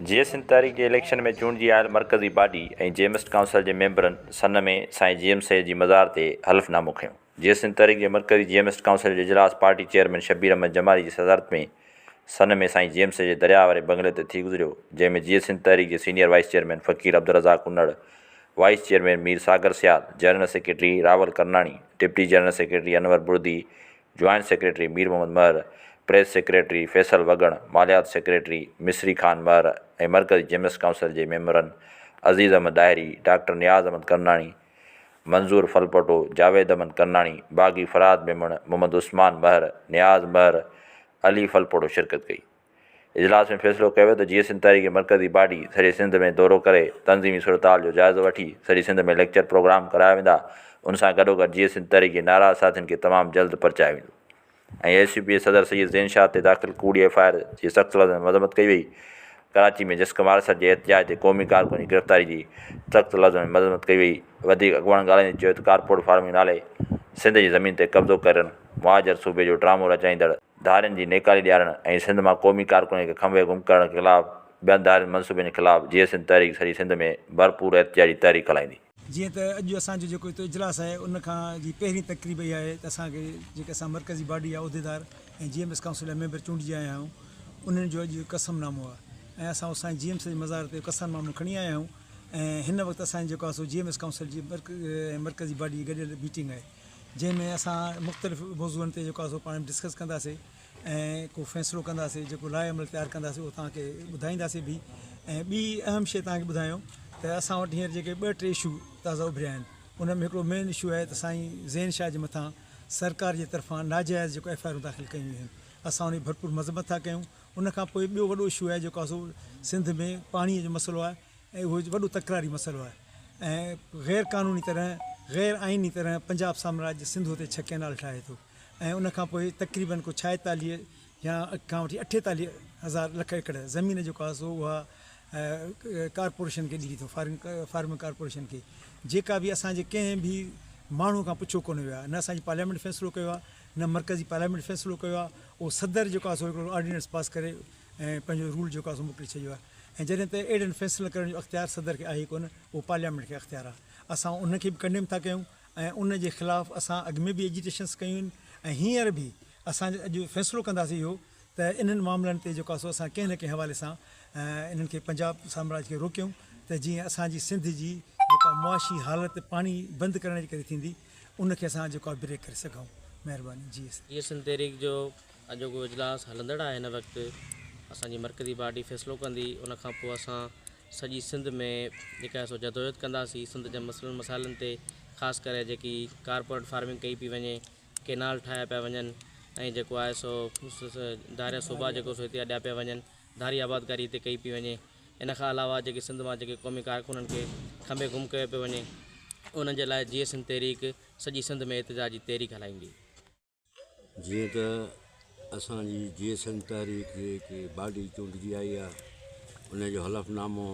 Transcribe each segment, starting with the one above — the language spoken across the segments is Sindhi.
جيئي سنڌ تحريڪ جي اليڪشن ۾ چونڊجي آيل مرڪزي باڊي ۽ جيمسٽ ڪائونسل جي ميمبرن سن ۾ سائين جي ايم سيد جي مزار تي حلف نامو کنيو. جيئي سنڌ تحريڪ جي مرڪزي جيمسٽ ڪائونسل جو اجلاس پارٽي چيئرمين شبير احمد جمالي جي صدارت ۾ سن ۾ سائين جي ايم سيد جي درياهه واري بنگلي تي ٿي گذريو جنهن ۾ جيئي سنڌ تحريڪ جي senior vice chairman Faqir Abdulrazzaq Unar, vice chairman Mir Sagar Sial, general secretary Rawal Karnani, deputy general secretary Anwar Burdi, joint secretary Mir Muhammad Mehar, press secretary Faisal Wagan, ماليات سيڪريٽري مصري خان مهر ۽ مرڪزي جيمس ڪائونسل جي ميمبرن عزيز احمد ڏاهري، ڊاڪٽر نياز احمد ڪرناڻي، منظور ڦلپوٽو، جاويد احمد ڪرناڻي، باغي فرهاد ميمڻ، محمد عثمان مهر، نياز مهر، علي ڦلپوٽو شرڪت ڪئي. اجلاس ۾ فيصلو ڪيو ويو ته جيئي سنڌ تحريڪ جي مرڪزي باڊي سڄي سنڌ ۾ دورو ڪري تنظيمي صورتحال جو جائزو وٺي سڄي سنڌ ۾ ليڪچر پروگرام ڪرايا ويندا ان سان گڏوگڏ جيئي سنڌ تحريڪ جي ناراض ساٿين کي تمام جلد پرچايو ويندو ۽ ايس يو پي جي صدر سيد زين شاهه تي داخل ڪوڙي ايف I R جي سخت لفظن ۾ مذمت ڪئي وئي ڪراچي ۾ جسقم آريسر جي احتجاج تي قومي ڪارڪن جي گرفتاري جي سخت لفظن ۾ مذمت ڪئي وئي وڌيڪ اڳواڻن ڳالهائيندي چيو ته ڪارپوريٽ فارمنگ نالي سنڌ جي زمين تي قبضو ڪرڻ مهاجر صوبي جو ڊرامو رچائيندڙ ڌارين جي نيڪالي ڏيارڻ ۽ سنڌ مان قومي ڪارڪنن کي کنڀي گم ڪرڻ خلاف ٻين ڌارين منصوبن خلاف جيئي سنڌ تحريڪ سڄي سنڌ ۾ ڀرپور احتجاجي تحريڪ هلائيندي. جيئن ته اڄ اسان جو جيڪو هتي اجلاس آهي ان کان جي پهرين تقريب اها آهي ته اسان کي جيڪي اسان مرڪزي باڊي جا عهديدار ۽ جي ايم ايس ڪائونسل جا ميمبر چونڊجي آيا آهيون انهن جو اڄ قسم نامو آهي ۽ اسان سائين جي ايم سيد جي مزار تي قسم نامو کڻي آيا آهيون ۽ هن وقت اسان جي جيڪو آهي سو جي ايم ايس ڪائونسل جي مرڪزي باڊي جي گڏيل ميٽنگ آهي. جنهن ۾ اسان مختلف موضوعن تي جيڪو آهي سو پاڻ ۾ ڊسڪس ڪنداسين ۽ ڪو فيصلو ڪنداسين جيڪو لاء عمل تيار ڪنداسين اهو توهان کي ٻڌائينداسين به ۽ ٻي اهم شيء توهان کي ٻڌايون ته اسان وٽ هينئر جيڪي ٻه ٽي اشو تازا اڀريا آهن ان ۾ هڪڙو مين اشو آهي ته سائين زين شاهه جي مٿان سرڪار جي طرفان ناجائز جيڪو ايف I آرون داخل ڪيون ويون آهن اسان ان جي ڀرپور مذمت ٿا ڪيون ان کان پوء ٻيو وڏو اشو آهي جيڪو آهي سو سنڌ ۾ پاڻي جو مسئلو آهي ۽ اهو وڏو تڪراري مسئلو آهي ۽ غير قانوني طرح غير آئيني طرح پنجاب سامراج سنڌوء تي ڇهه ڪئنال ٺاهي ٿو ۽ ان کان پوء تقريبن ڪو ڇائيتاليهه يا کان وٺي اٺيتاليهه هزار لک ايڪڙ زمين جيڪو آهي سو اها ڪارپوريشن کي ڏئي ٿو فارمنگ ڪارپوريشن کي جيڪا به اسان جي ڪنهن به ماڻهو کان پڇيو ڪونه ويو آهي نه اسان جي پارليامينٽ فيصلو ڪيو آهي نه مرڪزي پارليامينٽ فيصلو ڪيو آهي اهو صدر جيڪو آهي سو هڪڙو آرڊيننس پاس ڪري ۽ پنهنجو رول جيڪو آهي سو موڪلي ڇڏيو آهي ۽ جڏهن ته اهڙن فيصلن ڪرڻ جو اختيار صدر کي آهي ئي ڪونه اهو پارليامينٽ کي اختيار آهي اسان ان کي به ڪنڊيم ٿا ڪيون ۽ ان جي خلاف اسان اڳ ۾ به ايجيٽيشنس ڪيون آهن ۽ هينئر به اسان اڄ فيصلو ڪنداسين اهو ته انهن معاملن تي جيڪو آهي سو اسان ڪنهن نه ڪنهن حوالي سان انهن کي پنجاب سامراج کي روڪيون ته جيئن اسان جي سنڌ جي جيڪا معاشي حالت پاڻي بند ڪرڻ جي ڪري ٿيندي ان کي اسان جيڪو آهي بريڪ ڪري سگهون مهرباني جي. جيئي سنڌ تحريڪ جو اڄوڪو اجلاس هلندڙ آهي هن وقت اسان جي مرڪزي باڊي فيصلو ڪندي ان کان پوء اسان سڄي سنڌ ۾ جيڪا آهي سو جدوجهد ڪنداسين سنڌ جي مسئلن مسائلن تي خاص ڪري جيڪي ڪارپوريٽ فارمنگ ڪئي پئي وڃي ڪينال ٺاهيا پيا وڃن ۽ جيڪو آهي سو ڌاريا صوبا جيڪو سو هتي اڏيا پيا وڃن ڌاري آبادڪاري هتي ڪئي پئي وڃي ان کان علاوه جيڪي سنڌ مان جيڪي قومي ڪارڪنن کي کنڀي گم ڪيو پيو وڃي انهن جي لاء جيئي سنڌ تحريڪ سڄي سنڌ ۾ احتجاجي تحريڪ هلائيندي. جيئن ته اسان جي جيئي سنڌ تحريڪ جي هڪ باڊي چونڊجي آئي آهي ان جو حلف نامو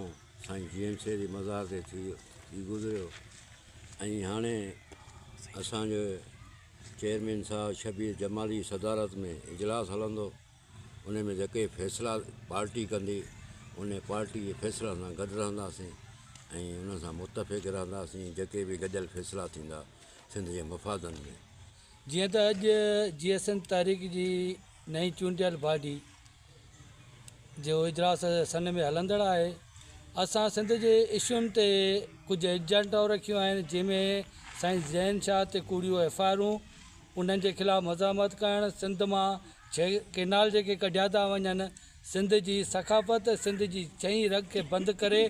سائين جي ايم سيد جي مزار تي ٿي ٿي گذريو ۽ هاڻي اسانجو چيئرمين صاحب شبير جمالي صدارت ۾ اجلاس هلندو ان ۾ جيڪي فيصلا پارٽي ڪندي ان پارٽي جي فيصلن سان گڏ رهنداسين ۽ ان سان متفق رهنداسين جيڪي به گڏيل فيصلا ٿيندا سنڌ جي مفادن ۾. جيئن ته اڄ جيئي سنڌ تحريڪ جي نئين چونڊيل باڊي جو اجلاس سن ۾ هلندڙ آهي اسان سنڌ جي اشون تي ڪجهه ايجنڊائون رکيون آهن جنهن ۾ سائين زين شاهه تي ڪوڙيون ايف I آرون انهن جي خلاف مزاحمت ڪرڻ سنڌ مان ڇهه ڪينال جيڪي ڪڍيا ٿا وڃن سنڌ جي ثقافت سنڌ جي ڇهين رڳ کي بند ڪري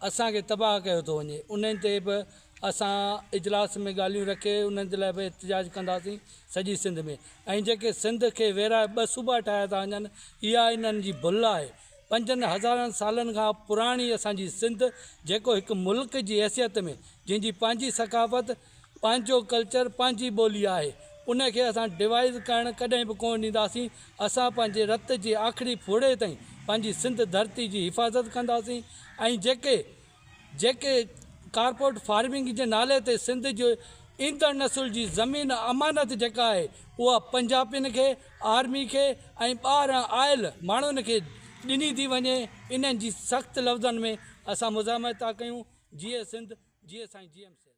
اسان کي تباهه ڪيو ٿو وڃي انهن تي به اسان اجلاس ۾ ڳالهيون رکي انهن جي لاء به احتجاج ڪنداسين سڄي سنڌ ۾ ۽ جيڪي سنڌ کي ويرائي ٻه صوبا ٺاهيا ٿا وڃن اها انهن جي ڀل آهي پنجن هزارن سالن کان پراڻي اسان جي سنڌ جيڪو هڪ ملڪ جي حيثيت ۾ جنهن جي پنهنجي ثقافت پنهنجو ڪلچر پنهنجي ٻولي آهي ان کي اسان ڊوائيز ڪرڻ ڪڏهن به ڪونه ڏينداسين اسان پنهنجي رت جي آخري ڦوڙي تائين پنهنجي سنڌ ڌرتي جي حفاظت ڪنداسين ۽ جيڪي جيڪي ڪارپوريٽ فارمنگ جي نالي تي سنڌ جي ايندڙ نسل جي زمين امانت جيڪا آهي اها پنجابين کي آرمي کي ۽ ٻاهران آيل ماڻهن کي ڏني ٿي وڃي انهن جي سخت لفظن ۾ اسان مزاحمت ٿا ڪيون جيئي سنڌ جيئي سائين جي ايم سيد.